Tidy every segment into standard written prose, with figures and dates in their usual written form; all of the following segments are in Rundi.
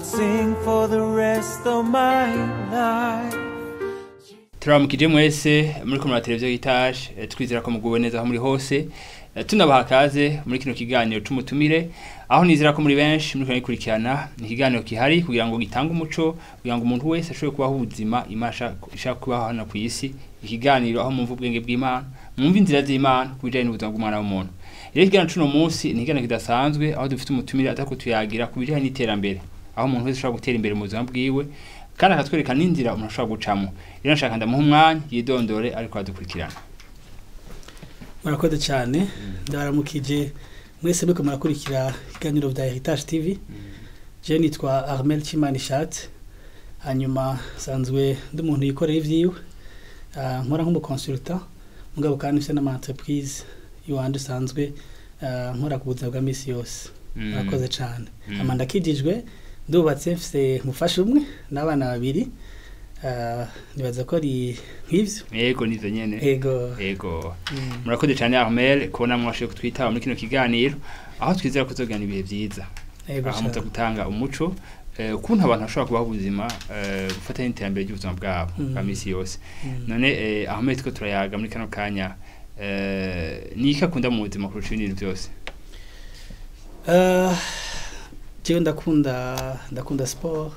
Sing for the rest of my life. Turamukije mwese muri ko televiziyo Heritage, twizera ko muguwe neza aho muri hose. Tunabaha kaze muri kino kiganiro c'umutumire, aho nizera ko muri benshi muri kukurikirana. Ni ikiganiro kihari kugira ngo gitange umuco, kugira ngo umuntu wese ashobore kubaho ubuzima Imana ishaka kubaho hano ku isi. Ikiganiro aho mumva ubwenge bw'Imana, mwumva inzira z'Imana ku bijanye n'ubuzima bw'umwana w'umuntu. Rero ikiganiro c'uno munsi ni ikiganiro kidasanzwe, aho dufite umutumire aza kutuyagira ku bijanye n'iterambere, aho umuntu wese ashobora gutera imbere mu buzima bwiwe, kandi akatwereka n'inzira umuntu ashobora gucamo. Rero nshaka ndamuha umwanya yidondore, ariko adukurikirana. Murakoze cyane. Ndabaramukije mwese muriko murakurikira ibiganiro bya Heritage TV. Je nitwa Armel Chimanishat, hanyuma sanzwe ndi umuntu yikoreye ivyiwe. Nkora nk'umuconsultant, mugabo kandi mfise n'ama entreprise iwanje usanzwe nkora ku buzima bwa misi yose. Murakoze cyane. Hama ndakijijwe, ndubatse, mfise umufasha umwe n'abana babiri. Nibaza ko ari nk'ivyo. Yego, nivyo nyene. Ego. Yego. Murakoze cyane, Armel, kubona mwashoboye kutwitaba muri kino kiganiro, aho twizera ko tuzogirana ibihe vyiza, aho muza gutanga umuco ukuntu abantu bashobora kubaho ubuzima gufatanya n'iterambere ry'ubuzima bwabo bwa misi yose. None Ahmed, two turayaga muri kano kanya, ni iki akunda mu buzima kurusha ibindi bintu byose? Jewe ndakunda sport,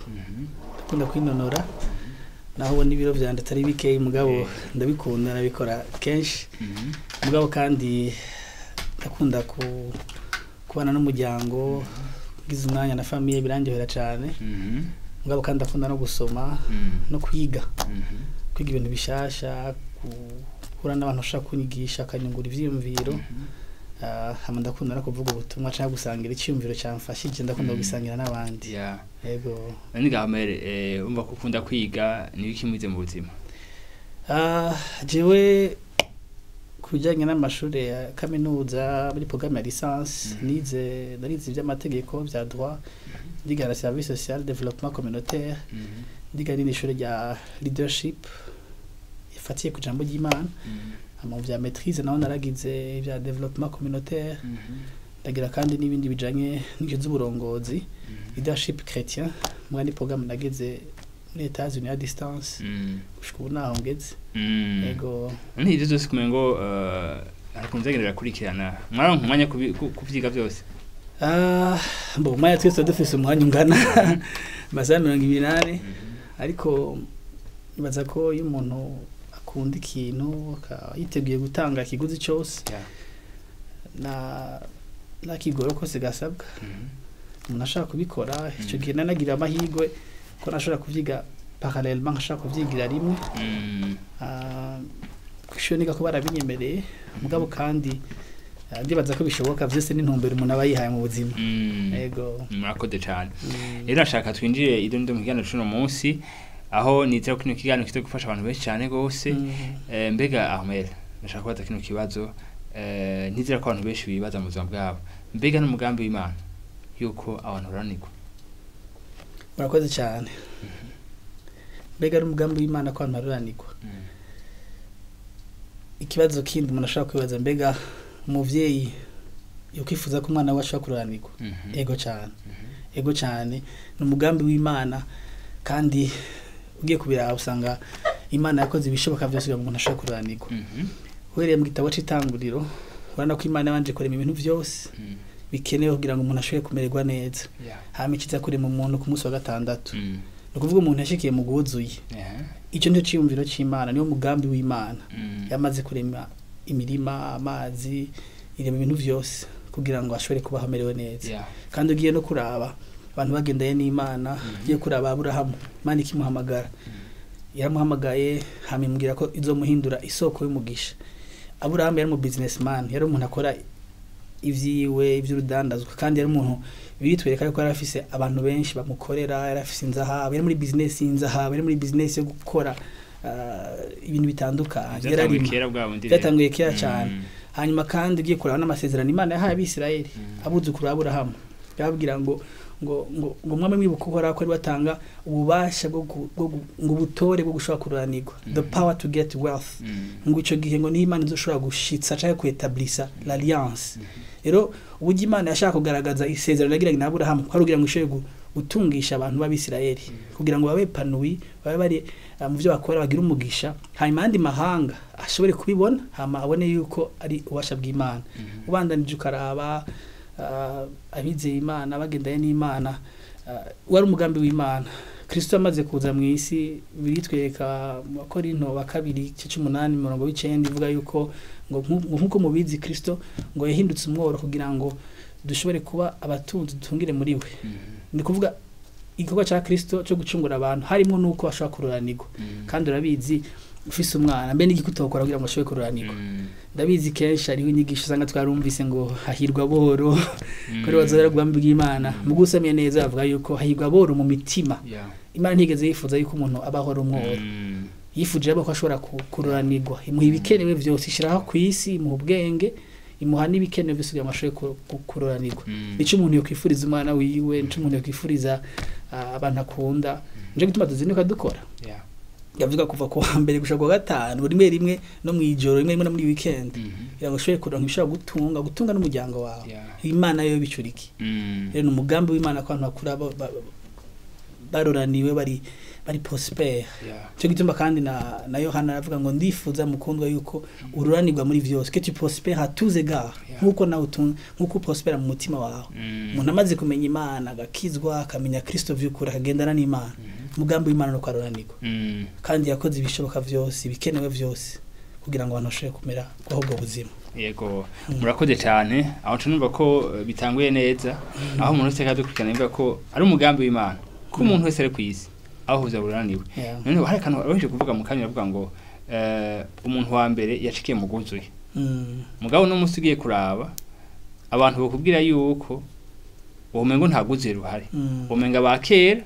ndakunda kwinonora, naho ubona ibiro vyanje atari bikeyi, mugabo ndabikunda, nabikora kenshi. Mugabo kandi ndakunda kubana n'umuryango, ngize umwanya na famille birandyohera cane. Mugabo kandi ndakunda no gusoma no kwiga, kwiga ibintu bishasha, guhura n'abantu bashobora kunyigisha, akanyungura ivyiyumviro. Hama ndakunda no kuvuga ubutumwa canke gusangira iciyumviro camfashije, ndakunda kugisangira n'abandi. Yego. None ga Ahmed, umva ko ukunda kwiga, ni ibiki mwize mu buzima? Jewe ku bijyanye n'amashuri ya kaminuza, muri programme ya licence, nize, narize iby'amategeko bya droit, ndiga na service social développement communautaire, ndiga n'irindi shuri rya leadership ifatiye ku jambo ry'Imana. Hama mu bya maîtrise naho naragize ibya développement communautaire, ndagira kandi n'ibindi bijanye n'ingingo z'uburongozi, leadership chrétien, muri ni programme nagize muri États-Unis à distance. Gushika ubu naho ngeze. Yego. None ivyo vyose kumengo ngo hari ukuntu vyagenda birakurikirana, mwaronka umwanya kuvyiga byose? Bo umwanya, twese tuba dufise umwanya ungana amasaha 24, ariko nibaza ko iyo umuntu akunda ikintu, akaba yiteguye gutanga ikiguzi cyose na nakigoro kose gasabwa, umuntu ashaka kubikora. Icyo gihe nanagira amahirwe ko nashobora kuvyiga parallèlement, nkashobora kuvyigira rimwe. Kw'ishuri niga ko barabinyemereye, mugabo kandi ndibaza ko bishoboka vyose n'intumbero umuntu aba yihaye mu buzima. Yego. Murakoze cyane. Rero nashaka twinjire ido ndo mu kiganiro c'uno munsi, aho nizera ko kino kiganiro kiza gufasha abantu benshi cyane gose. Mbega Ahmed, ndashaka kubaza kino kibazo, nizera ko abantu benshi bibaza mu buzima bwabo: mbega n'umugambi w'Imana yuko abantu baranirwa? Murakoze cyane. Mbega ari umugambi w'Imana ko abantu baruranirwa? Ikibazo kindi umuntu ashobora kwibaza: mbega umuvyeyi yokwifuza ko umwana we ashobora kururanirwa? Ego cyane, ego cyane, ni umugambi w'Imana. Kandi ugiye kubiraba usanga Imana yakoze ibishoboka byose kugira ngo umuntu ashobore kururanirwa. Uhereye mu gitabo c'Itanguriro, urabona ko Imana yabanje kurema ibintu byose bikenewe kugira ngo umuntu ashobore kumererwa neza, hama ikiza kurema umuntu ku munsi wa gatandatu. Ni ukuvuga umuntu yashikiye mu bwuzuye. Icyo nicyo ciyumviro c'Imana, niwo mugambi w'Imana. Yamaze kurema imirima, amazi, irema ibintu byose kugira ngo ashobore kubaho amerewe neza. Kandi ugiye no kuraba abantu bagendanye n'Imana, ugiye kuraba Aburahamu, Imana ikimuhamagara, yaramuhamagaye hama imubwira ko izomuhindura isoko y'umugisha. Aburahamu yari umu businessman, yari umuntu akora ivyiwe ivy'urudandazwa, kandi yari umuntu biritwereka yuko yari afise abantu benshi bamukorera, yari afise inzahabu, yari muri business y'inzahabu, yari muri business yo gukora ibintu bitandukanye. Vyatanguye Yararima. kera bwa bundi rero. Byatanguye kera cyane. Hanyuma kandi ugiye kuraba n'amasezerano Imana yahaye Abisirayeli, abuzukuru ba Aburahamu, yababwira ngo mwame mwibuka Uhoraho, ko ari batanga ububasha ngo ubutore bwo gushobora kururanirwa, the power to get wealth. Ngo ico gihe ngo niho Imana izoshobora gushitsa canke kuetablisa l'alliance. Rero uburyo Imana yashaka kugaragaza isezerano yagiranye na Aburahamu kwari kugira ngo ishobore gutungisha abantu b'Abisirayeli kugira ngo babe panuwi, babe bari mu byo bakora, bagire umugisha, hanyuma andi mahanga ashobore kubibona, hama abone yuko ari ububasha bw'Imana. Ubandanije ukaraba abizeye Imana bagendanye n'Imana, wari umugambi w'Imana. Kristo amaze kuza mu isi, biritwereka mu Bakorinto wa kabiri igice c'umunani umurongo w'icenda, ivuga yuko ngo nk'uko mubizi Kristo ngo yahindutse umworo kugira ngo dushobore kuba abatunzi dutungire muri we. Ni kuvuga igikorwa ca Kristo cyo gucungura abantu harimo nuko bashobora kururanirwa. Kandi urabizi, ufise umwana mbe n'igiki utokora kugira ngo ashobore kururanirwa? Ndabizi kenshi hariho inyigisho usanga twarumvise ngo hahirwa boro kuri bazora ubwami bw'Imana. Mu gusomye neza bavuga yuko hahirwa boro mu mitima. Imana ntigeze yifuza yuko umuntu abaho ari umworo, yifuje ko ashobora kururanirwa, imuha ibikenewe vyose, ishiraho ku isi, imuha ubwenge, imuha n'ibikenewe byose kugira ngo ashobore kururanirwa. Nico umuntu yokwifuriza umwana wiwe, nico umuntu yokwifuriza abantu akunda. Nico gituma tuzinduka dukora. Yavuga kuva ku wa mbere gushika ku wa gatanu, rimwe rimwe no mw'ijoro, rimwe rimwe no muri weekend, kugira ngo ushobore kuronka ibishobora gutunga n'umuryango wawe. Imana yo bicura iki? Rero ni umugambi w'Imana ko abantu bakura baroraniwe, bari prospère. Cyo gituma kandi na Yohana aravuga ngo ndifuza mukundwa yuko ururanirwa muri vyose, que tu prospères à tous égards, nkuko nawe nkuko prospère mu mutima wawe. Umuntu amaze kumenya Imana, agakizwa, akamenya Kristo vy'ukuri, akagendana n'Imana, umugambi w'Imana nuko aruranirwa. Kandi yakoze ibishoboka vyose, ibikenewe vyose kugira ngo abantu bashobore kumera kwaho ubwo buzima. Yego, murakoze cyane. Aho nca numva ko bitanguye neza, aho umuntu wese akadukurikirana yumva ko ari umugambi w'Imana ko umuntu wese ari ku isi aho huza burananiwe. None hari akantu waje kuvuga mu kanya, uravuga ngo umuntu wa mbere yacikiye mu guzuye. Mugabo no musi ugiye kuraba abantu bakubwira yuko uwomengo nta guzuye ruhari, uwomenga ba kera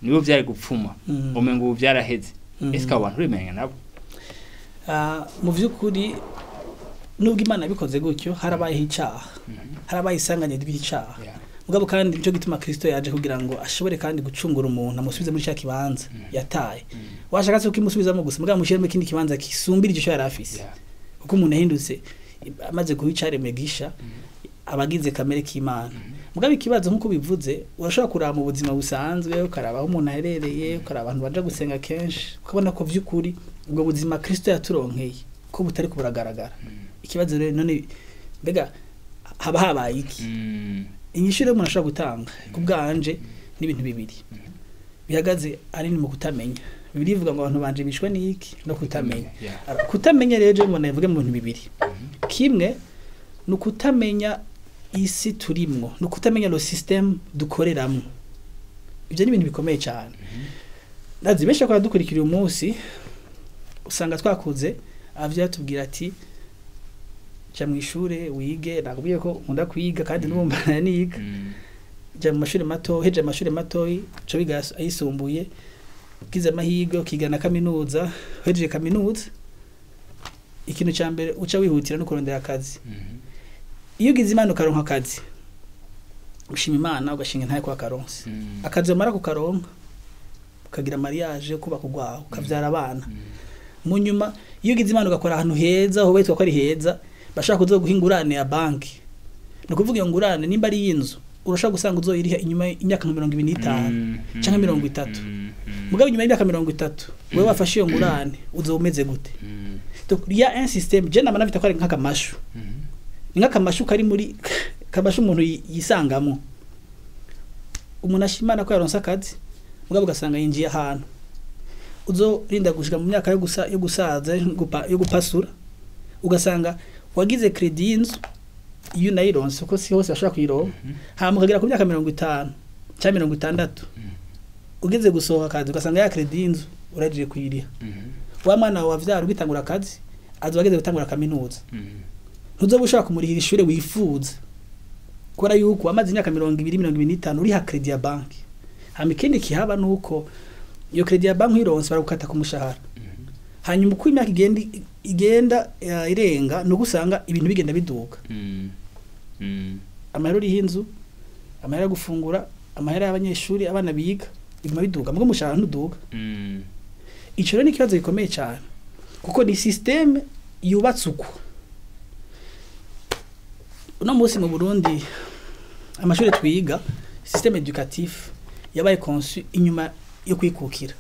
nibo vyari gupfuma, uwomengo ubu vyaraheze. Ese abo bantu uremeranya nabo? Mu vy'ukuri nubwo Imana yabikoze gutyo, harabayeho icaha, harabaye isanganya ry'icaha. Mugabo kandi nico gituma Kristo yaje kugira ngo ashobore kandi gucungura umuntu, amusubize muri cya kibanza yataye. Washaka se kukimusubizamo gusa, mugabo amushyire mu kindi kibanza kisumbira icyo yari afise. Kuko umuntu yahindutse amaze guha icaremwe gisha, abagize kamere k'Imana. Mugabo ikibazo nk'uko bivuze, urashobora kuraba mu buzima busanzwe, ukaraba aho umuntu aherereye, ukaraba abantu baja gusenga kenshi, ukabona ko vy'ukuri ubwo buzima Kristo yaturonkeye ko butari kuburagaragara. Ikibazo rero none mbega haba habaye iki? Inyishu rero umuntu ashobora gutanga ku bwanje n'ibintu bibiri bihagaze ari ni mu kutamenya. Bibiliya ivuga ngo abantu banje bishwe n'iki? No kutamenya. Kutamenya rero je mbona ivuge mu bintu bibiri. Kimwe ni ukutamenya isi turimwo, ni ukutamenya le système dukoreramwo. Ibyo ni ibintu bikomeye cyane. Ndazi benshi bakora dukurikira uyu munsi, usanga twakuze abavyeyi batubwira ati ja mu ishure wige. Nakubwiye ko nkunda kwiga kandi n'ubu mbana niga. Ja mu mashuri mato, heje amashuri matoyi co biga ayisumbuye, ugize amahirwe ukiga na kaminuza, uhejeje kaminuza ikintu ca mbere uca wihutira no kurondera akazi. Iyo ugize Imana ukaronka akazi, ushima Imana, ugashinga intahe kwa karonse akazi. Wamara kukaronka, ukagira mariage, kubaka urwawe, ukavyara abana. Mu nyuma iyo ugize Imana ugakora ahantu heza, aho witwa ko ari heza, bashaka kuzoguha ingurane ya banki. Ni ukuvuga iyo ngurane nimba ari iy'inzu, urashobora gusanga uzoyiriha inyuma y'imyaka nka 25 canke 30. Mugabo inyuma y'imyaka 30 wewe wafashe iyo ngurane, uzoba umeze gute? Donc il y a un système, je nama navita ko ari nk'akamashu, ni nk'akamashu kari muri kamashu umuntu yisangamo. Umuntu ashimana ko yaronse akazi, mugabo ugasanga yinjiye ahantu uzorinda gushika mu myaka yo gusa yo gusaza, yo gupasura, ugasanga wagize crédit y'inzu iyo unayironse, kuko si hose bashobora kuyironka, hama ukagera ku myaka 50 cyangwa 60, ugeze gusohoka akazi, ugasanga ya crédit y'inzu uragiye kuyiriha. Wa mwana wawe wavyara ugitangura akazi azoba ageze gutangura kaminuza, ntuzoba ushobora kumurihira ishure wifuza, kubera yuko wamaze imyaka 20, 25 uriha crédit ya banki. Hama ikindi kihaba nuko iyo crédit ya banki uyironse, baragukata ku mushahara. Hanyuma uko imyaka igenda irenga, nuko usanga ibintu bigenda biduka, amahera uriha inzu, amahera yo gufungura, amahera y'abanyeshuri, abana biga, biguma biduga, mugo umushahara ntuduga. Ico rero ni ikibazo gikomeye cyane, kuko ni système yubatse uko. Uno munsi mu Burundi amashuri twiga, système éducatif yabaye conçu inyuma yo kwikukira,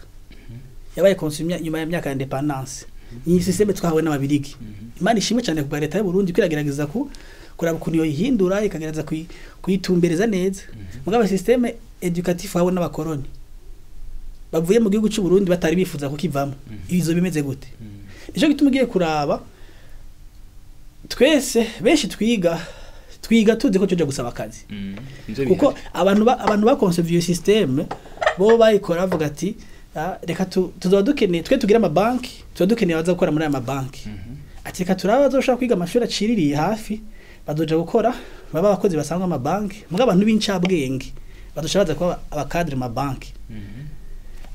yabaye conçu inyuma y'imyaka ya indépendance. Ni système twahawe n'ababirigi. Imana ishimwe cyane kubwa leta y'u Burundi kwiragerageza ku kuraba ukuntu yoyihindura, ikagerageza kuyitumbereza neza. Mugabo système éducatif hawe n'abakoroni bavuye mu gihugu cy'u Burundi batari bifuza kukivamo, ibizo bimeze gute? Nico gituma ugiye kuraba twese benshi twiga tuzi ko tuja gusaba akazi, kuko abantu baconceviye iyo système bo bayikora bavuga ati: "Ah, reka tuzoba dukeneye, twe tugira amabanki, tuba dukeneye abaza gukora muri aya mabanki." Ati: "Reka turabe bazoshobora kwiga amashuri aciririye hafi, bazoja gukora baba abakozi basanzwe amabanki, muga abantu b'incabwenge bazoca baza kuba abacadre mu mabanki."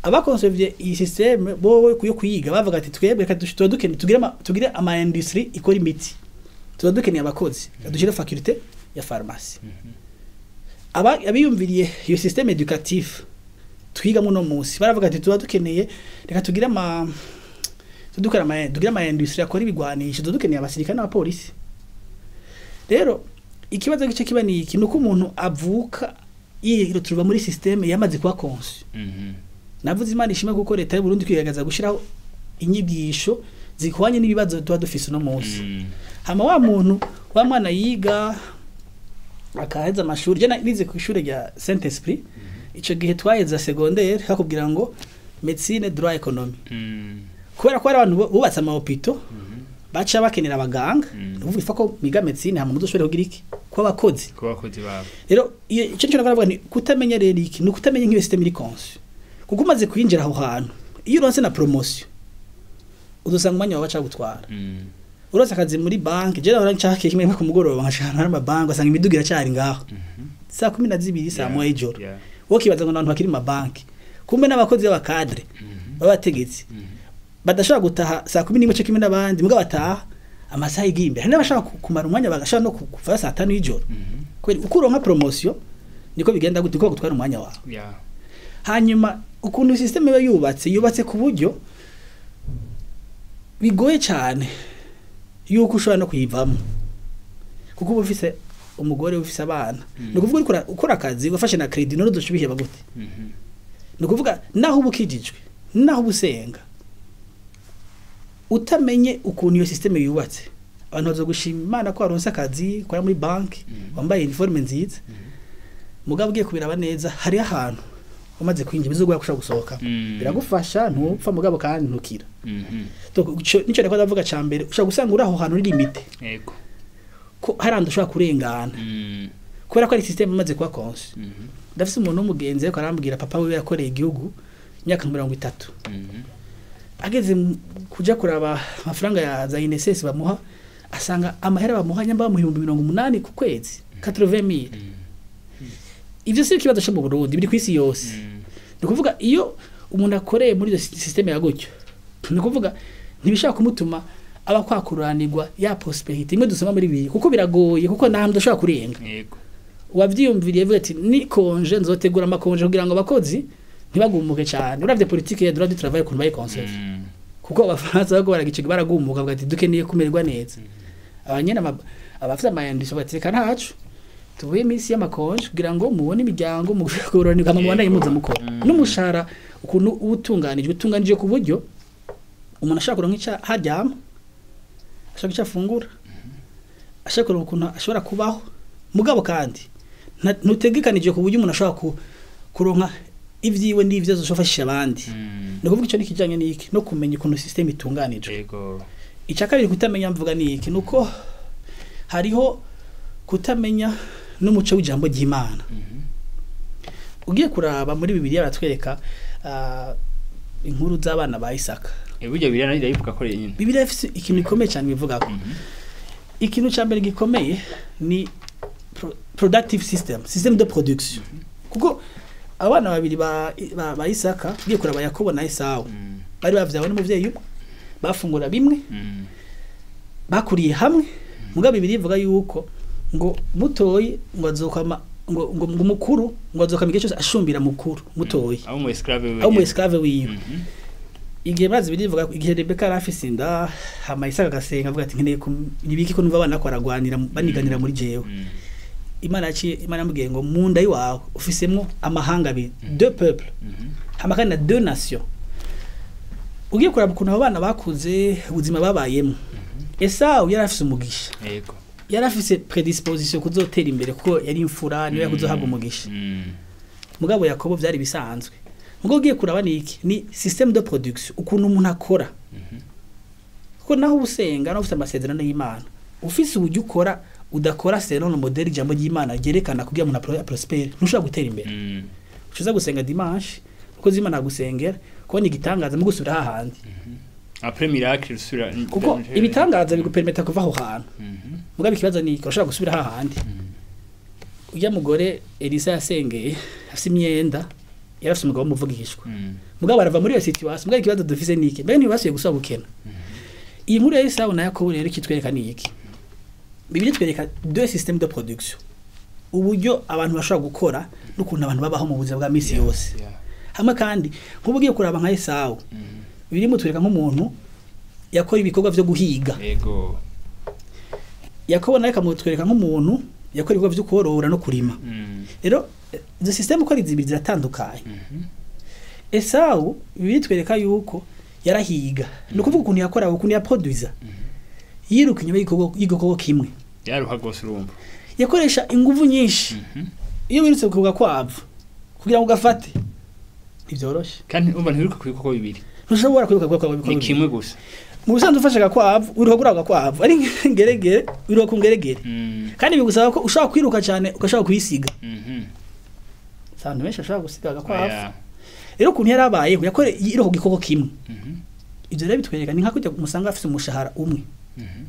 Abaconceviye iyi système bo yo kuyiga bavuga ati: "Twebwe reka tuba dukeneye tugire ama industrie ikora imiti, tuba dukeneye abakozi, reka dushyire faculté ya pharmacie." Aba abiyumviriye iyo système éducatif twigamo uno munsi baravuga ati: "Tuba dukeneye, reka tugire ama tudukora ama tugire ama industrie akora ibigwanisho, tuba dukeneye abasirikare n'abapolisi." Rero ikibazo gice kiba ni iki: nuko umuntu avuka yiruturwa muri système yamaze kuba conçu. Navuze Imana ishimwe kuko leta y'u Burundi kwigaragaza gushiraho inyigisho zikwanye n'ibibazo tuba dufise uno munsi. Hama wa muntu, wa mwana yiga akaheza amashuri, je nize ku ishuri rya Saint Esprit, ico gihe twaheza secondaire hakubwira ngo médecine, droit, économie, kubera ko hari abantu bubatse ama hôpitaux baca bakenera abaganga. Nukuvuga ifa ko miga médecine hama muzoshobore kugira iki, kuba abakozi. Ku bakozi babo. Rero ico nico navuga ni kutamenya. Rero iki ni ukutamenya nk'iyo système iri conçu, kuko umaze kwinjira aho hantu, iyo uronse na promotion udusanga umwanya wawe baca gutwara. Uronse akazi muri banki, je nahora nshaka kimwe ku mugoroba nkashaka n'amabanki, asanga imiduga iracyari ngaho saa 12, saa 1 y'ijoro. Wowe ukibaza ngo abantu bakiri mu mabanki, kumbe n'abakozi b'abacadre b'abategetsi badashobora gutaha saa 11 cyo kimwe n'abandi, mbwa bataha amasaha yigiye imbere. Hari n'abashaka kumara umwanya, bagashaka no kuva saa 5 y'ijoro. Kubera uko uronka promotion niko bigenda gute, uko bagutwara umwanya wawe. Hanyuma ukuntu système iba yubatse ku buryo bigoye cyane yuko ushobora no kuyivamo, kuko uba ufise umugore, ufise abana. Ni ukuvuga uriko ukora akazi wafashe na crédit, none uzoca ubiheba gute? Ni ukuvuga naho uba ukijijwe, naho uba usenga, utamenye ukuntu iyo système yubatse, abantu bazogushima Imana ko waronse akazi, ukora muri banki, wambaye uniforme nziza, mugabo ugiye kubiraba neza hariho ahantu umaze kwinjira bizogora kushobora gusohoka. Biragufasha, ntupfa, mugabo kandi ntukira. Donc nico ndiko ndavuga ca mbere, ushobora gusanga uri aho hantu uri limité, ko hari ahantu ushobora kurengana, kubera ko ari système imaze kuba conçu. Ndafise umuntu w'umugenzi ariko arambwira, papa wiwe yakoreye igihugu imyaka 30. Ageze kuja kuraba amafaranga ya za INSS bamuha, asanga amahera bamuha nyamba bamuha 80,000 ku kwezi, 80,000. Ivyo si ikibazo cyo mu Burundi, biri kwisi yose. Ni ukuvuga iyo umuntu akoreye muri iyo système ya gutyo, ni ukuvuga ntibishobora kumutuma aba kwakuranirwa ya prospérité imwe dusoma muri bibiri, kuko biragoye, kuko nta hantu udashobora kurenga. Wavyiyumviriye vuga ati: "Ni congé, nzotegura amacongé kugira ngo abakozi ntibagumuke cyane." Uravye politique ya droit du travail ukuntu bayiconceviye, kuko abafaransa bariko baragicega baragumuka, bavuga ati: "Dukeneye kumererwa neza." Abanyene abafite amayandisho bati: "Reka ntacu tubuye iminsi y'amacongé kugira ngo mubone imiryango mugororanirwa, mubandanye muza mukora." N'umushahara ukuntu uba utunganijwe ku buryo umuntu ashobora kuronka ico haryama, ashobora ico afungura, ashobora kuronka ukuntu ashobora kubaho, mugabo kandi ntutegekanije ku buryo umuntu ashobora kuronka ivyiwe n'ivyo azofashisha abandi. Ni ukuvuga ico nikijanye n'iki, no kumenya ukuntu système itunganijwe. Icya kabiri kutamenya mvuga ni iki: nuko hariho kutamenya n'umuco w'ijambo ry'Imana. Ugiye kuraba muri Bibiliya baratwereka inkuru z'abana ba Isaka. Burya Bibiliya nayo irabivuga ko nyine. Bibiliya ifise ikintu gikomeye cyane bivugako. Ikintu cya mbere gikomeye ni productive system, système de production, kuko abana babiri ba Isaka, ugiye kuraba Yakobo na Esawu, bari bavyawe n'umuvyeyi umwe, bafungura bimwe, bakuriye hamwe. Mugabo Bibiliya ivuga yuko ngo mutoyi ngo azokama ngo mukuru ngo azokama igihe cyose ashumbira mukuru mutoyi. Abo mu esclave we. Aho mu esclave wiwe. Igihe bazi birivuga, igihe Rebeka yari afise inda, hama Isaka agasenga avuga ati: "Nkeneye nibiki ko numva abana ko baragwanira, baniganira muri jewe?" Imana yaciye, Imana yamubwiye ngo mu nda y'iwawe ufisemwo amahanga abiri, deux peuples, hama kandi na deux nations. Ugiye kuraba ukuntu abo bana bakuze, ubuzima babayemo, Esawu yari afise umugisha. Yari afise prédisposition kuzotera imbere, kuko yari imfura, niwe yakuzohabwa umugisha. Mugabo Yakobo vyari bisanzwe. Mugabo ugiye kuraba ni iki? Ni système de production, ukuntu umuntu akora. Kuko naho usenga, naho ufise amasezerano y'Imana, ufise uburyo ukora, udakora selon le modèle ijambo ry'Imana ryerekana kugira umuntu prospère, ntushobora gutera imbere. Ucuza gusenga dimanche, kuko Imana agusengera kubona igitangaza mu gusubira hahandi. Après miracle usubira. Kuko ibitangaza bigupermeta kuva aho hantu. Mugabo ikibazo ni iki? Urashobora gusubira hahandi. Ujya mugore Elisa yasengeye afise imyenda, yari afise umugabo w'umuvugishwa. Mugabo arava muri iyo situation. Mugabo ikibazo dufise ni iki? Mbega ntibasubiye gusaba gukena? Iyi nkuru ya Esawu na Yakobo rero ikitwereka ni iki? Bibiliya itwereka deux systèmes de production, uburyo abantu bashobora gukora n'ukuntu abantu babaho mu buzima bwa misi yose. Hamwe kandi nk'ubu ugiye kuraba nka Esawu, biri mutwereka nk'umuntu yakora ibikorwa vyo guhiga. Yakobo nawe akamutwereka nk'umuntu yakora ibikorwa vyo korora no kurima. Rero izo système uko ari zibiri ziratandukanye. Esawu bitwereka yuko yarahiga, ni ukuvuga ukuntu yakora, ukuntu yaproduiza, yiruka inyuma y'igikoko kimwe. Yaruha gose, urumva. Yakoresha inguvu nyinshi. Iyo wirutse ku gakwavu kugira ngo ugafate ntivyoroshe. Kandi umva, ntiwiruka ku bikoko bibiri. Ntushobora kwiruka ku gakwavu. Ni kimwe gusa. Mu busanzwe ufashe agakwavu, wiruka kuri ako gakwavu, ari ngeregere, wiruka ku ngeregere. Kandi bigusaba ko ushobora kwiruka cyane, ugashobora kuyisiga. Abantu benshi bashobora gusiga agakwavu. Rero ukuntu yari abayeho, yakore yiruka ku gikoko kimwe. Ibyo rero bitwereka ni nka kujya umusanga afise umushahara umwe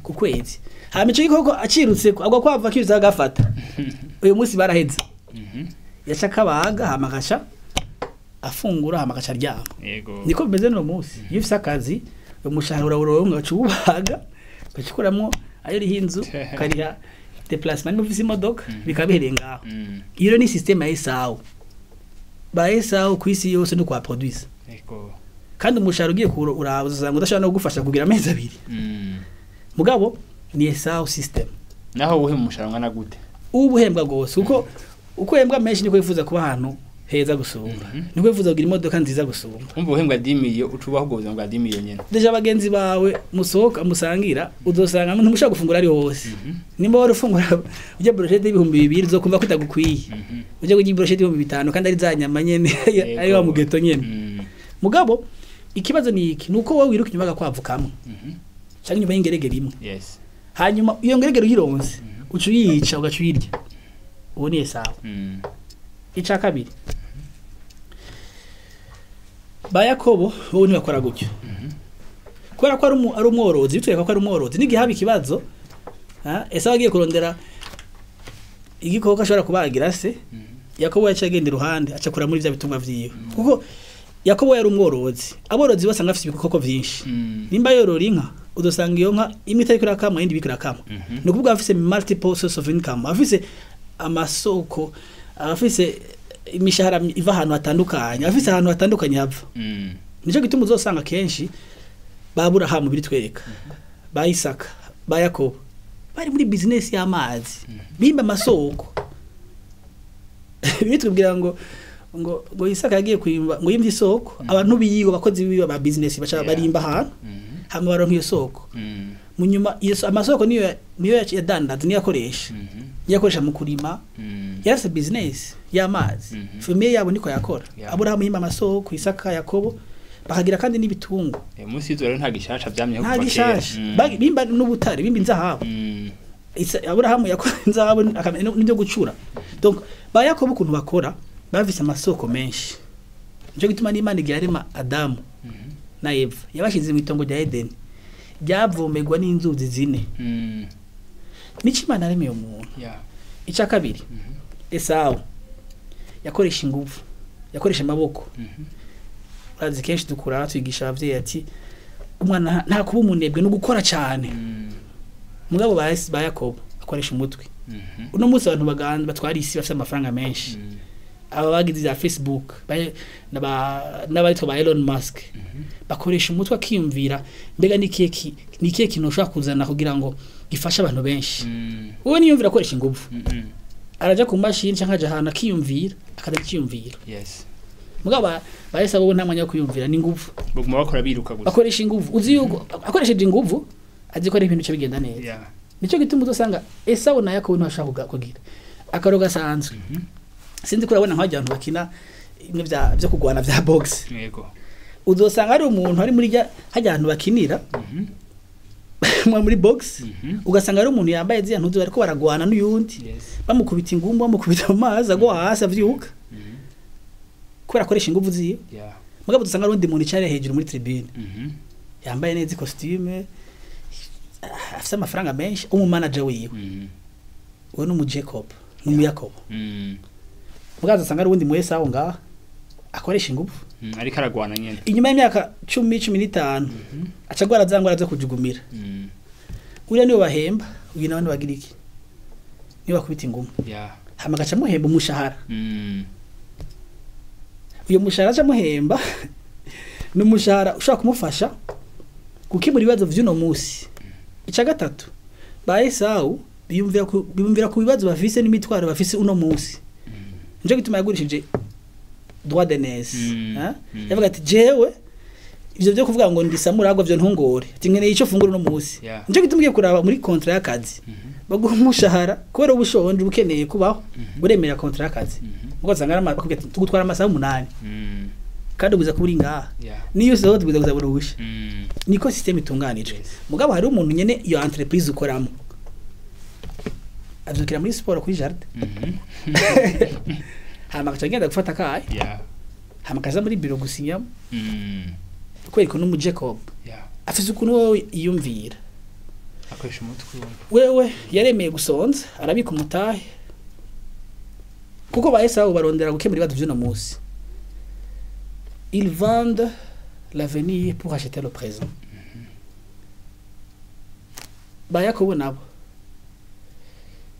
ku kwezi, hama ico gikoko acirutse agwa kwavu, akirutse agafata, uyu munsi baraheze. Yaca akabaga, hama agaca afungura, hama agaca aryama. Niko bimeze no munsi. Iyo ufise akazi, umushahara urawuronka, ugaca uwubaga, ugaca ukuramwo ayo uriha inzu, ukariha déplacement niba ufise imodoka, bikaba bihereye ngaho. Iyo rero ni système ya Esawu. Ba Esawu ku isi yose no kwa produire. Kandi umushahara ugiye uraba usanga udashobora no kugufasha kugira amezi 2. Mugabo ni Esawu system. Naho uhe umushahara ungana gute? Uba uhembwa gose, kuko uko uhembwa menshi niko wifuza kuba ahantu heza gusumba, niko wifuza kugira imodoka nziza gusumba. Umva, uhembwa 10 millions, uca ubaho ubwo buzima bwa 10 millions nyene. Déjà bagenzi bawe musohoka musangira, uzosanga ntimushobora gufungura ari hose. Nimba wari ufungura ujya brochette y'2000, uzokumva ko itagukwiye. Ujya kurya brochette y'5000 kandi ari za nyama nyene, ari wa mugeto nyene. Mugabo ikibazo ni iki? Nuko wowe wiruka inyuma y'agakwavu kamwe canke inyuma y'ingeregere imwe. Hanyuma iyo ngeregere uyironse, uca uyica, ugaca uyirya. Uwo ni Esawu. Ica kabiri, ba Yakobo bo ntibakora gutyo, kubera ko ari umworozi. Bitwereka ko ari umworozi. N'igihe haba ikibazo, Esawu agiye kurondera igikoko ashobora kubagira se, Yakobo yaciye agenda iruhande, aca kura muri vya bitungwa vyiwe, kuko Yakobo yari umworozi. Aborozi bose usanga bafise ibikoko vyinshi. Nimba yorora inka, udusanga iyo nka imwe itariko irakamwa, iyindi iriko irakamwa. Ni ukuvuga afise multiple source of income, afise amasoko, afise imishahara iva ahantu hatandukanye, afise ahantu hatandukanye hava. Nico gituma uzosanga kenshi ba Aburahamu, biritwereka, ba Isaka, ba Yakobo bari muri business y'amazi, bimba amasoko. Bitubwira ngo Isaka yagiye kwimba, ngo yimvye isoko, abantu biyiwe, abakozi biwe ba business baca barimba ahantu, hama baronka iyo soko. Mu nyuma iyo amasoko niyo yadandaza, niyo yakoresha, niyo yakoresha mu kurima. Yarafise business y'amazi. Famille yabo niko yakora. Aburahamu yimba amasoko, Isaka, Yakobo bakagira kandi n'ibitungo. Munsi y'izuba rero nta gishasha vyamyeho Nta kuva kera. gishasha. Bimba n'ubutare, bimba inzahabu. Aburahamu yakora inzahabu n'ibyo gucura. Donc ba Yakobo ukuntu bakora, bafise amasoko menshi. Nico gituma n'Imana igihe yarema Adamu na Eva, yabashize mu itongo rya Edeni ryavomerwa n'inzuzi zine. Nico Imana yaremeye umuntu. Icya kabiri, Esawu yakoresha inguvu, yakoresha amaboko. Urazi kenshi dukura twigisha abavyeyi ati umwana nta kuba umunebwe no gukora cyane. Mugabo ba Yakobo akoresha umutwe. Uno munsi abantu baganda batwara isi bafite amafaranga menshi, aba bagize za Facebook, n'abaritwa ba Elon Musk, bakoresha umutwe, akiyumvira mbega ni ikihe kintu ushobora kuzana kugira ngo gifashe abantu benshi. Wowe niyumvira akoresha inguvu. Araja ku mashini canke aja ahantu akiyumvira, akaza akiyumvira. Yes. Mugabo ba Esawu bo nta mwanya wo kwiyumvira, ni inguvu. Baguma bakora biruka gusa. Bakoresha inguvu. Uzi yuko akoresheje inguvu azi ko ari ibintu bica bigenda neza. Nico gituma uzosanga Esawu na Yakobo ntibashaka kugira akaro gasanzwe. Sinzi ko urabona nk'abantu bakina imwe vya byo kugwana vya box. Yego. Uzosanga ari umuntu ari muri hajya ahantu bakinira muri box, ugasanga ari umuntu yambaye ziriya ntuzu, bariko baragwana n'uyundi, bamukubita ingumbu, bamukubita mu mazi, agwa hasi, avyuka, kubera akoresha inguvu ziwe. Mugabo dusanga ari undi muntu icare hejuru muri tribune, yambaye neza costume, afise amafaranga menshi, umumanager wiwe. Uwo ni umu Jacob, ni umu Yakobo. Mugabo usanga ari uwundi mu Esawu ngaha akoresha inguvu. Ariko aragwana nyene. Inyuma y'imyaka 10, 15, aca agwara za ngwara zo kujugumira. Uriya niwe bahemba, uyu nawe niwe iki, niwe bakubita inguma. Hama agaca amuhemba umushahara. Uyo mushahara aca amuhemba ni umushahara ushobora kumufasha gukemura ibibazo vy'uno musi. Ica gatatu, ba Esawu biyumvira ku bibazo bafise n'imitwaro bafise uno musi. Nico gituma yagurishije droit d'aînesse. Yavuga ati: "Jewe ivyo byo kuvuga ngo ndisamuragwa vyo ntungore, ati nkeneye ico fungura uno musi." Nico gituma ugiye kuraba muri contrat y'akazi, baguha umushahara kubera ubushonje, ukeneye kubaho, uremera contrat y'akazi. Mugo usanga ari bakubwira ati: "Tugutwara amasaha 8, kandi ubuza kuba uri ngaha, niyo usohotse ubuza kuzabura uruhusha." Niko system itunganijwe. Mugabo hari umuntu nyene iyo entreprise ukoramo avyukira muri siporo kuri jardin, hama agaca agenda gufata akayi, hama akaza muri biro gusinyamo, kubera ukuntu umu Jacob afise ukuntu wowe yiyumvira. Akoresha umutwe. Wewe yaremeye gusonza, arabika umutahe, kuko ba Esawu barondera gukemura ibibazo vy'uno musi. Ils vendent l'avenir pour acheter le présent. Ba Yakobo nabo,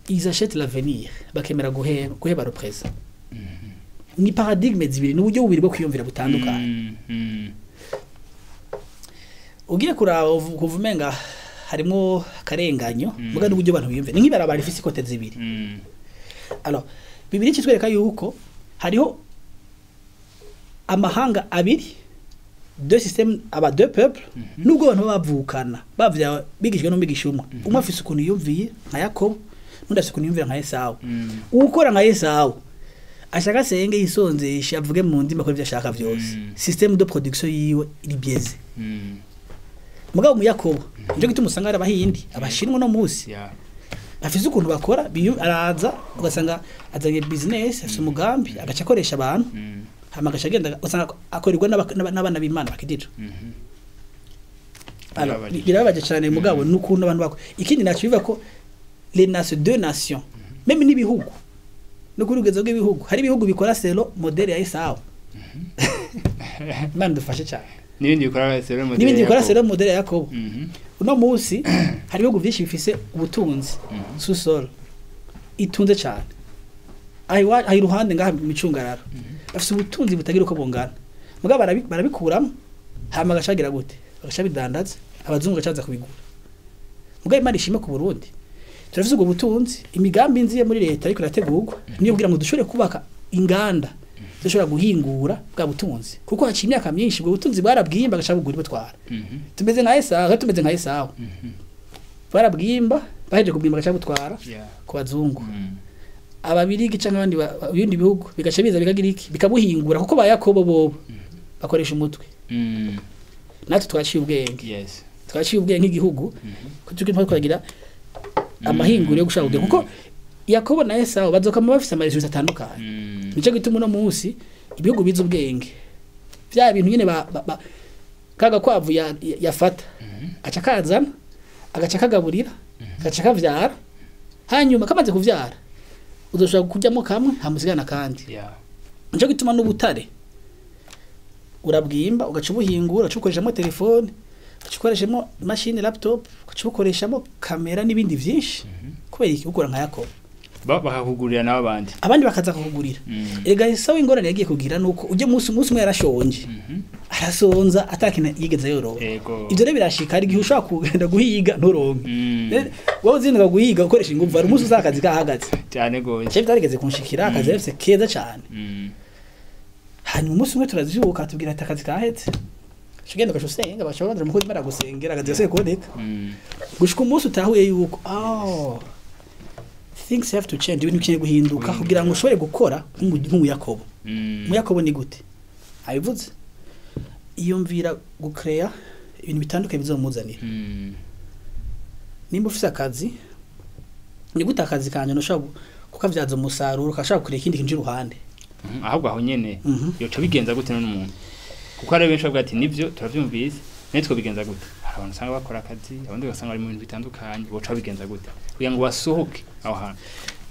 ils achètent l'avenir, bakemera guheba le présent. Ni paradigme zibiri, ni uburyo bubiri bwo kwiyumvira butandukanye. Ugiye kuraba kuva umenga harimo akarenganyo, muga n'uburyo abantu biyumvira ni nk'ibarabara rifise ikote zibiri. Alors, Bibiliya kitwereka yuko hariho amahanga abiri, deux systèmes, aba deux peuples. Nubwo abantu baba bavukana, bavya bigishwe n'umwigisha umwe, umwe afise ukuntu yiyumviye nka Yakobo, n'undi afise ukuntu yiyumvira nka Esawu. Uwukora nka Esawu ashaka asenge, yisonzeshe, avuge mu ndimi, akora ivyo ashaka vyose, système de production yiwe iri biaisé. Mugabo mu Yakobo, nico gituma usanga ari abahindi, abashinwa no musi bafise ukuntu bakora, araza ugasanga azanye business, afise umugambi, agaca akoresha abantu, hama agaca agenda, ugasanga akorerwa n'abana b'Imana bakidija. Alors, Birababaje. Birababaje cyane, mugabo n'ukuntu abantu bakora. Ikindi naco biva ko les nations, deux nations, même n'ibihugu, no kuri rugezo rw'ibihugu, hari ibihugu bikora selon modèle ya Esawu. Imana dufashe cyane. N'ibindi bikora selon modèle N'ibindi bikora Yakobo. selon modèle ya Yakobo. Uno munsi hari ibihugu byinshi bifise ubutunzi, sous-sol itunze cyane. Aho iruhande ngaha mu micungararo bafise ubutunzi butagira uko bungana, mugabo barabikuramo, hama bagashagira gute? Bagaca bidandaza, abazungu bagacaza kubigura. Mugabo Imana ishime, ku Burundi turafise ubwo butunzi. Imigambi nziye muri leta ariko irategurwa niyo kugira ngo dushobore kubaka inganda dushobora guhingura bwa butunzi, kuko haciye imyaka myinshi ubwo butunzi barabwimba, bagaca bugura butwara. Tumeze nka Esawu, tumeze nka Esawu. Barabwimba, baheje kubwimba bagaca butwara ku bazungu, ababirigi canke abandi ibindi bihugu bigaca biza bikagira iki? Bikabuhingura, kuko ba Yakobo bobo bakoresha umutwe. Natwe twaciye ubwenge. Twaciye ubwenge nk'igihugu, kuko turi twagira amahinguro yo gushaka kugira, kuko Yakobo na Esawu bazokama bafise ama résultats atandukanye. Nico gituma uno munsi ibihugu bize ubwenge, vya bintu nyene ba kaga kwavu yafata aca kazana, agaca kagaburira, agaca kavyara, hanyuma kamaze kuvyara uzoshobora kuryamo kamwe hamusigana kandi. Nico gituma n'ubutare urabwimba, ugaca ubuhingura, ugaca ubukoreshamo telefone, ugaca ukoreshamo imashini laptop, ugaca ubukoreshamo kamera n'ibindi vyinshi. Kubera iki? Ukora nka Yakobo. Bakakugurira nabo abandi. Abandi bakaza kukugurira. Erega Esawu ingorane yagiye kugira nuko ujye munsi umwe yarashonje, arasonza atakintu yigeze yoroba. Ivyo rero birashika, hari igihe ushobora kugenda guhiga nturonke. Wowe uzinduka guhiga ukoresha inguvu, hari umunsi uzakazi kahagaze. Cyane gose. Jewe byarigeze kunshikira, akazi yarafise keza cane. Hanyuma umunsi umwe turavyuka tubwira ati akazi kahetse, ugenda ugaca usenga, baca barondera umukozi baragusengera, akazi gasigaye kuboneka. Gushika umunsi utahuye yuko oh, things have to change, ibintu bikeneye guhinduka kugira ngo ushobore gukora nk'umuyakobo. Umuyakobo ni gute abivuze? Iyumvira gucrea ibintu bitandukanye bizomuzanira. Nimba ufise akazi, ni gute akazi kanje ntushobora kukavyaza umusaruro, ukashobora kureka ikindi kintu iruhande? Ahubwo aho nyene yoca bigenza gute none umuntu? Kuko hari benshi bavuga ati nivyo turavyumvise, none twobigenza gute? Hari abantu usanga bakora akazi, abandi ugasanga bari mu bintu bitandukanye, boca babigenza gute kugira ngo basohoke aho hantu?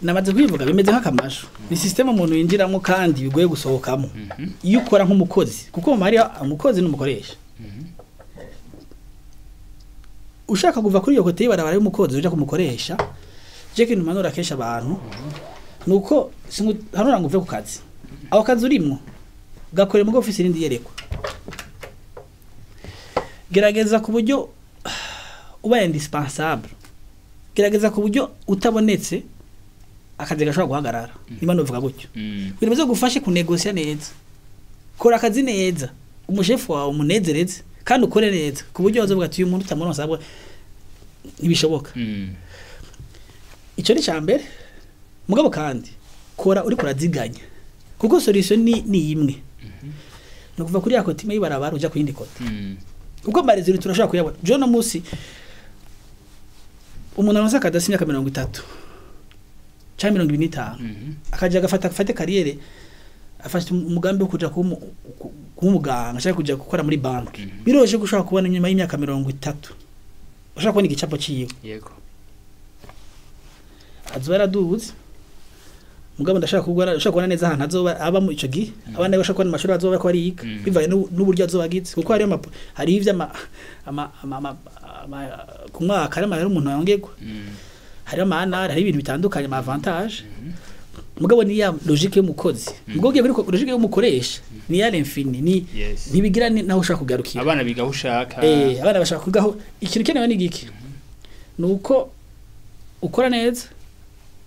Namaze kubivuga, bimeze nk'akamashu, ni système umuntu yinjiramo kandi bigoye gusohokamo iyo ukora nk'umukozi, kuko mu hariho umukozi n'umukoresha. Ushaka kuva kuri iyo côté y'ibarabara y'umukozi uja kumukoresha, je kintu mpanura kenshi abantu nuko hanura ngo uve ku kazi, ako kazi urimwo gakore mugo ufise irindi yerekwa. Gerageza ku buryo uba indispensable, gerageza ku buryo utabonetse akazi gashobora guhagarara, niba novuga gutyo, kugira ngo gufashe kunegosya neza. Kora akazi neza, umushefu wawe umunezereze, kandi ukore neza ku buryo bazovuga ati uyu muntu utamuronsa ahubwo ntibishoboka. Ico ni cambere. Mugabo kandi kora uriko uraziganya, kuko solution ni imwe, ni ukuva kuri ya côté imwe y'ibarabara uja ku yindi côté, kuko ama résultats turashobora kuyabona. Je no musi umuntu aronse akadasi imyaka 30 canke 25, akaja agafata afate carrière, afashe umugambi wo kuja kuba umuganga canke kuja gukora muri banki, biroshe ko ushobora kubona inyuma y'imyaka 30 ushobora kubona igicapo ciwe. Azoba yaraduze, mugabo ndashaka kugura, ushobora kubona neza ahantu azoba aba mu ico gihe, abana bashobora kubona amashuri azoba ko ariga, bivanye n'uburyo azoba agize, kuko hariyo hariho ivyo ama ku mwaka hari amahera umuntu yongerwa, hariho amanari, hariho ibintu bitandukanye, ama avantage. Mugabo ni ya logique y'umukozi, mugabo ugiye kuri logique y'umukoresha ni ya l'infini, ni ntibigira naho ushaka kugarukira. Abana biga aho ushaka. Abana bashaka kugaho. Ikintu kenewe ni giki? Nuko ukora neza,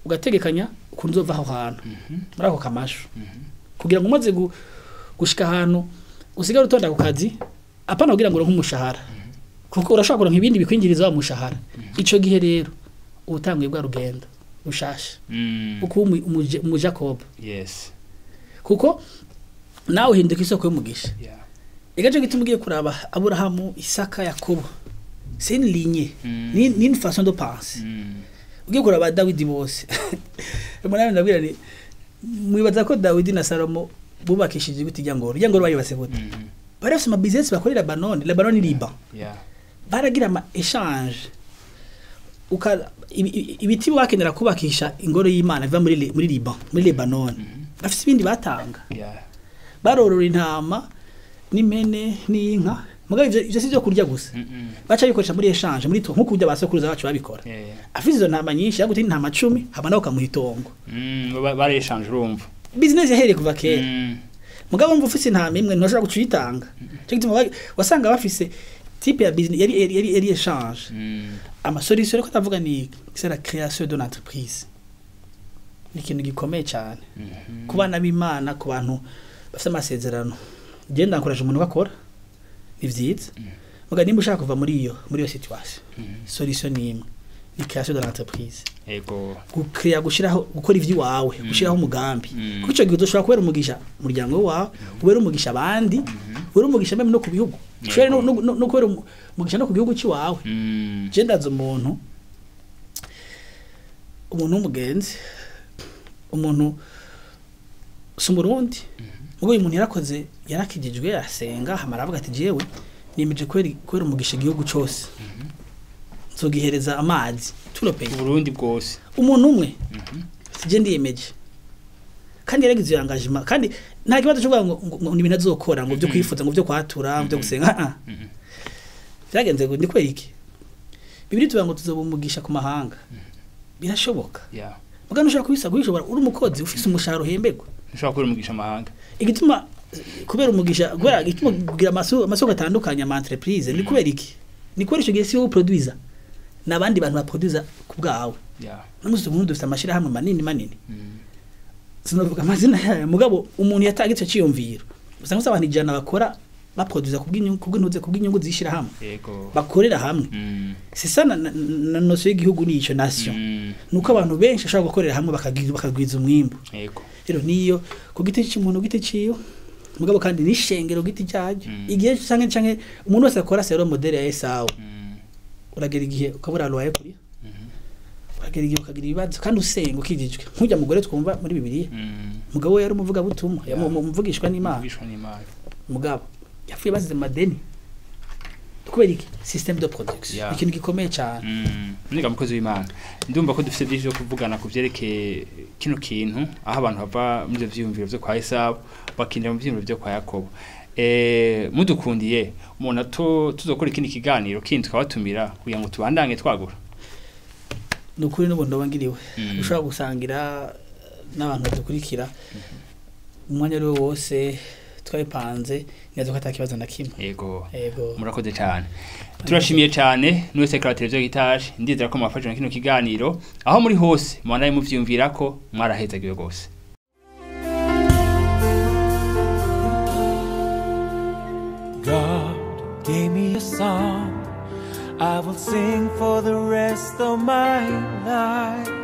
ugategekanya ukuntu uzova aho hantu muri ako kamashu, kugira ngo umaze gushika ahantu usigare utonda ku kazi, apana kugira ngo uronke umushahara, kuko urashobora kuronka ibindi bikwinjiriza wa mushahara. Ico gihe rero utanguye bwa rugendo rushasha, uko umu Jacob, kuko nawe uhinduka isoko y'umugisha. Igace gituma ugiye kuraba Aburahamu, Isaka, Yakobo, c'est une lignée, ni une façon de penser. Ugiye kuraba Dawidi bose, umunani ndabwira ni mwibaza ko Dawidi na Salomo bubakishije gute irya ngoro? Irya ngoro bayubatse gute? Bari bafise ama business bakorera Lebanon, Lebanon ni Liban. Baragira ama échange, uka ibiti bakenera kubakisha ingoro y'Imana biva muri Liban, muri Lebanon. Bafise ibindi batanga. Barorora intama n'impene n'inka, mugabo ivyo si byo kurya gusa, baca bikoresha muri échange, muri to nkuko kurya basokuruza bacu babikora. Afise izo ntama nyinshi, yaguta intama 10, hama nawe ukamuha itongo. Bareshanje urumva. Business yahereye kuva kera. Mugabo mva ufise intama imwe ntushobora guca uyitanga. Cyo gituma wasanga bafise type ya business yari échange. Ama solution reko ndavuga ni c'est la création de l'entreprise, ni ikintu gikomeye cyane ku bana b'Imana, ku bantu bafite amasezerano. Genda nkoresha umuntu bakora ni vyiza, muga nimba ushaka kuva muri iyo situation, solution ni imwe, ni création de l'entreprise. Gukrea, gushiraho, gukora ivy'iwawe, gushiraho umugambi, kuko ico gihe uzoshobora kubera umugisha umuryango wawe, ubera umugisha abandi, ubera umugisha même no ku bihugu, ushobore no kubera umugisha no ku gihugu ciwawe. Je ndazi umuntu w'umugenzi, umuntu si umurundi, ubwo uyu muntu yarakoze, yarakijijwe, arasenga, hamara aravuga ati jewe niyemeje kubera umugisha igihugu cose, nzogihereza amazi turopeye. Uburundi bwose. Umuntu umwe, je ndiyemeje, kandi yaragize iyo engagement, kandi nta kibazo cyo kuvuga ngo ni ibintu azokora, ngo byo kwifuza, ngo byo kwatura, ngo byo gusenga. Ah ah. Byagenze ngo ni kubera iki? Bibiri tuvuga ngo tuzoba umugisha ku mahanga, birashoboka. Muga ntushobora kubisa kubishobora uri umukozi ufise umushahara uhemberwa. Ntushobora kubera umugisha amahanga. Igituma kubera umugisha, kubera igituma kugira amasoko atandukanye ama entreprise ni kubera iki? Ni kubera ico gihe si wowe uproduiza, n'abandi bantu baproduiza ku bwawe. N'umunsi ubundi dufite amashirahamwe manini manini, sinavuga amazina yayo, mugabo umuntu yatanga ico ciyumviro usanga usaba abantu 100 bakora baproduiza kubw'inyungu, kubw'intuze, kubw'inyungu z'ishirahamwe, bakorera hamwe. C'est ça na notion y'igihugu, nico nation, nuko abantu benshi bashobora gukorera hamwe bakagira bakagwiza umwimbu. Rero niyo ku giti cy'umuntu, ku giti ciwe, mugabo kandi n'ishengero ku giti cyaryo. Igihe canke umuntu wese akora selon modèle ya Esawu, uragera igihe ukabura loyer kuriha, uragera igihe ukagira ibibazo kandi usenga ukijijwe, nk'ujya mugore twumva muri Bibiliya. Mugabo we yari umuvugabutumwa, umuvugishwa n'Imana. Umuvugishwa n'Imana. Mugabo yapfuye bazize amadeni. Kubera iki? Système de production. Ikintu gikomeye cyane. Niga mukozi w'Imana, ndumva ko dufite byinshi byo kuvugana ku vyerekeye kino kintu, aho abantu bava muri ivyo vyiyumviro vyo kwa Esawu bakinjira mu vyiyumviro vyo kwa Yakobo. Mudukundiye umuntu ato tuzokora ikindi kiganiro kindi tukabatumira kugira ngo tubandange twagura. Ni ukuri n'ubu ndoba ngiriwe ushobora gusangira n'abantu badukurikira umwanya ari wo wose twabipanze neza ko ata kibazo na kimwe. Yego. Yego. Murakoze cyane, turashimiye cyane n'uwese kuri televiziyo gitaje. Ndizera ko mwafashwe na kino kiganiro. Aho muri hose mubandanye muvyiyumvira ko mwarahezagiwe rwose. God gave me a song I will sing for the rest of my life.